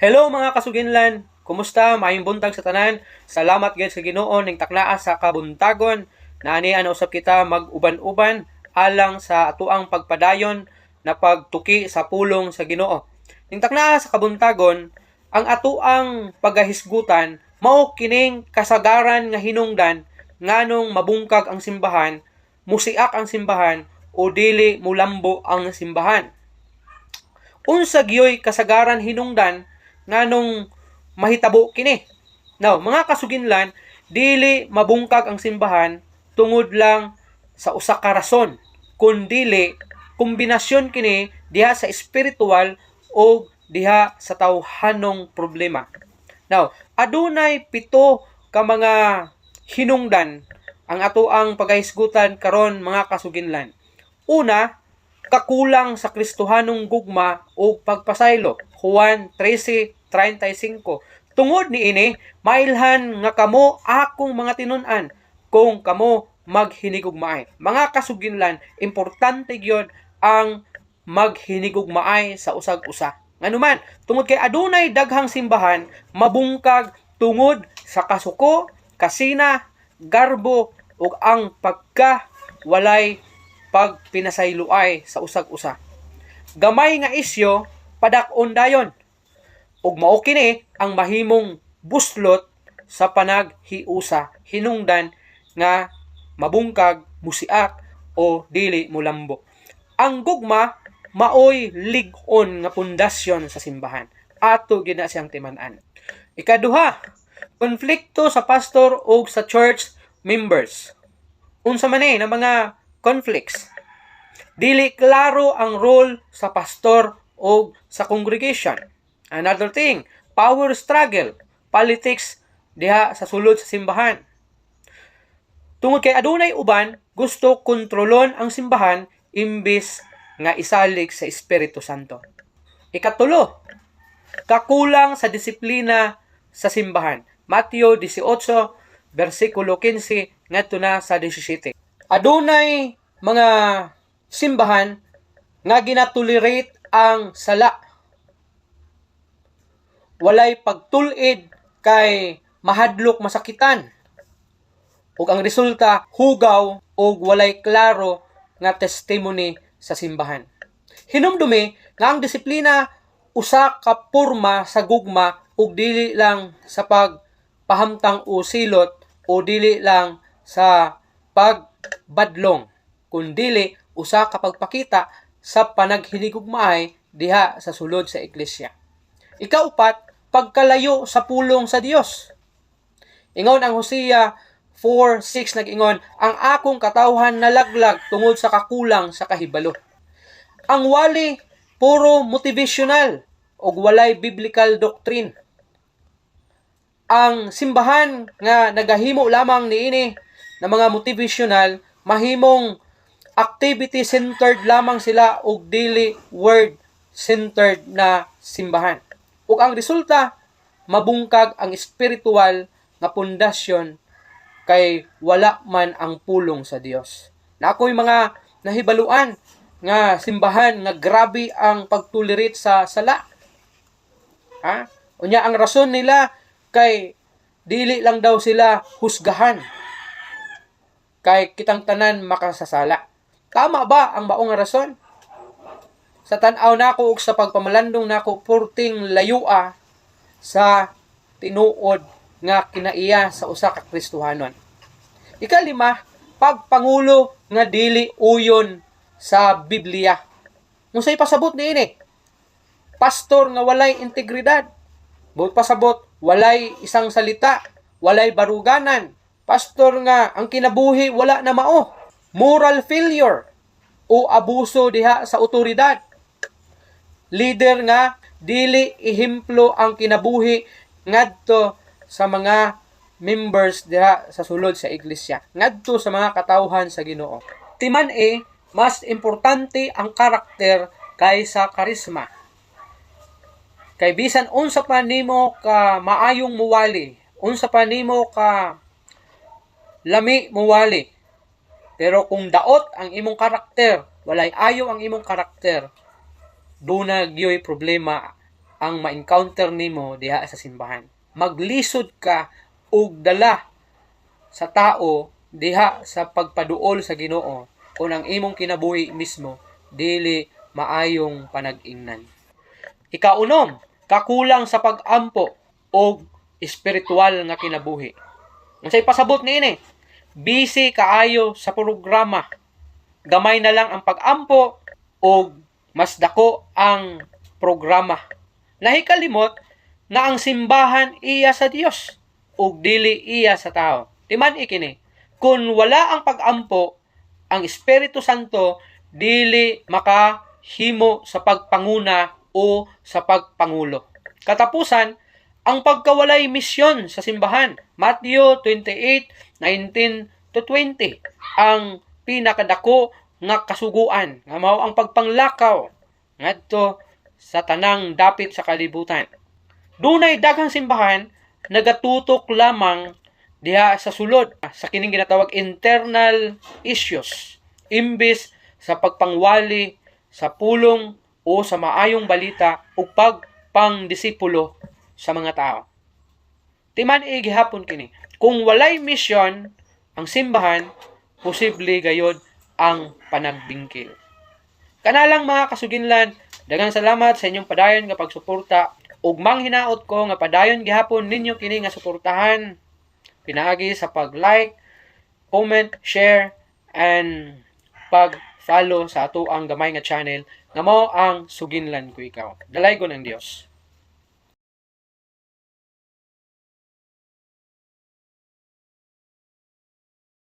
Hello, mga kasuginlan! Kumusta? Maayong buntag sa tanan. Salamat gyud sa Ginoo ning taknaa sa kabuntagon na ani usab kita mag-uban-uban alang sa atuang pagpadayon na pagtuki sa pulong sa Ginoo. Ning taknaa sa kabuntagon, ang atuang pagahisgutan mao kining kasagaran nga hinungdan nganong mabungkag ang simbahan, musiak ang simbahan o dili mulambo ang simbahan. Unsa gyoy kasagaran hinungdan nganong mahitabo kini? Now, mga kasuginlan, dili mabungkag ang simbahan tungod lang sa usa ka rason, kundili kombinasyon kini diha sa espiritual o diha sa tawhanong problema. Now, adunay pito ka mga hinungdan ang atoang pagahisgutan karon, mga kasuginlan. Una, kakulang sa Kristohanong gugma o pagpasaylo. Juan 13:35. "Tungod niini, mailhan nga kamo akong mga tinun-an kung kamo maghinigugmaay." Mga kasuginlan, importante gyud ang maghinigugmaay sa usag usa. Nganuman, tungod kay adunay daghang simbahan mabungkag tungod sa kasuko, kasina, garbo ug ang pagka walay pagpinasayloay sa usag-usa. Gamay nga isyo, padak-on dayon. Ug mao kini ang mahimong buslot sa panaghiusa, hinungdan nga mabungkag, musiak o dili mulambo. Ang gugma maoy lig-on nga pundasyon sa simbahan. Ato gyud na siyang timan-an. Ikaduha, konflikto sa pastor o sa church members. Unsa man ni na mga conflicts? Dili klaro ang role sa pastor o sa congregation. Another thing, power struggle, politics diha sa sulod sa simbahan. Tungod kay adunay uban gusto kontrolon ang simbahan imbis nga isalig sa Espiritu Santo. Ikatulo, kakulang sa disiplina sa simbahan. Mateo 18 versikulo 15 ngadto na sa 17. Adunay mga simbahan nga ginatolerate ang sala. Walay pagtul-id kay mahadlok masakitan. Ug ang resulta, hugaw ug walay klaro nga testimony sa simbahan. Hinumdumi nga ang disiplina usa ka porma sa gugma ug dili lang sa pagpahamtang o silot o dili lang sa pagbadlong, kundili usa ka pagpakita sa panaghinigugmaay diha sa sulod sa iglesia. Ikaupat, pagkalayo sa pulong sa Dios. Ingon ang Hosea 4:6, nag-ingon, "Ang akong katawhan nalaglag tungod sa kakulang sa kahibalo." Ang wali puro motivational ug walay biblical doctrine. Ang simbahan nga nagahimo lamang niini na mga motivational, mahimong activity centered lamang sila ug dili word centered na simbahan. Ug ang resulta, mabungkag ang espiritual nga pundasyon kay wala man ang pulong sa Dios. Na ako'y mga nahibaluan nga simbahan nga grabe ang pagtolerate sa sala. Ha? Unya ang rason nila kay dili lang daw sila husgahan. Kay kitang tanan makasasala. Tama ba ang maong nga rason? Sa tan-aw nako ug sa pagpamalandong nako, purting layua sa tinuod nga kinaiya sa usa ka Kristohanon. Ikalima, pagpangulo nga dili uyon sa Biblia. Unsay pasabot niini? Pastor nga walay integridad. Buot pasabot, walay isang salita, walay baruganan. Pastor nga ang kinabuhi wala na mao. Moral failure o abuso diha sa otoridad. Leader nga dili ehemplo ang kinabuhi ngadto sa mga members diha sa sulod sa iglesia, ngadto sa mga katawhan sa Ginoo. Timan-i, mas importante ang karakter kaysa karisma. Kay bisan unsa pa nimo ka maayong muwali, unsa pa nimo ka lami muwali, pero kung daot ang imong karakter, walay ayo ang imong karakter, duna gyoy problema ang ma-encounter nimo diha sa simbahan. Maglisod ka og dala sa tao diha sa pagpaduol sa Ginoo kung ang imong kinabuhi mismo dili maayong panag-ingnan. Ikaunom, kakulang sa pag-ampo og espiritual nga kinabuhi. Unsay pasabot niini? Busy kaayo sa programa. Gamay na lang ang pag-ampo og mas dako ang programa. Nahikalimot nga ang simbahan iya sa Dios ug dili iya sa tao. Timan-i kini. Kung wala ang pag-ampo, ang Espiritu Santo dili makahimo sa pagpanguna o sa pagpangulo. Katapusan, ang pagkawalay misyon sa simbahan. Matthew 28:19 to 20. Ang pinakadako nga kasuguan nga mao ang pagpanglakaw ngadto sa tanang dapit sa kalibutan. Dunay daghang simbahan nagatutok lamang diha sa sulod sa kining ginatawag internal issues imbis sa pagpangwali sa pulong o sa maayong balita ug pagpangdisipulo sa mga tao. Timan-i gihapon kini. Kung walay misyon ang simbahan, posible gayod ang panagbingkil. Kanalang, mga kasuginlan, daghang salamat sa inyong padayon nga pagsuporta ug manghinaot ko nga padayon gihapon ninyo kini nga suportahan pinaagi sa pag-like, comment, share, and pag-follow sa ato ang gamay nga channel nga mao ang Suginlan Ko Ikaw. Dalaygon ang Dios.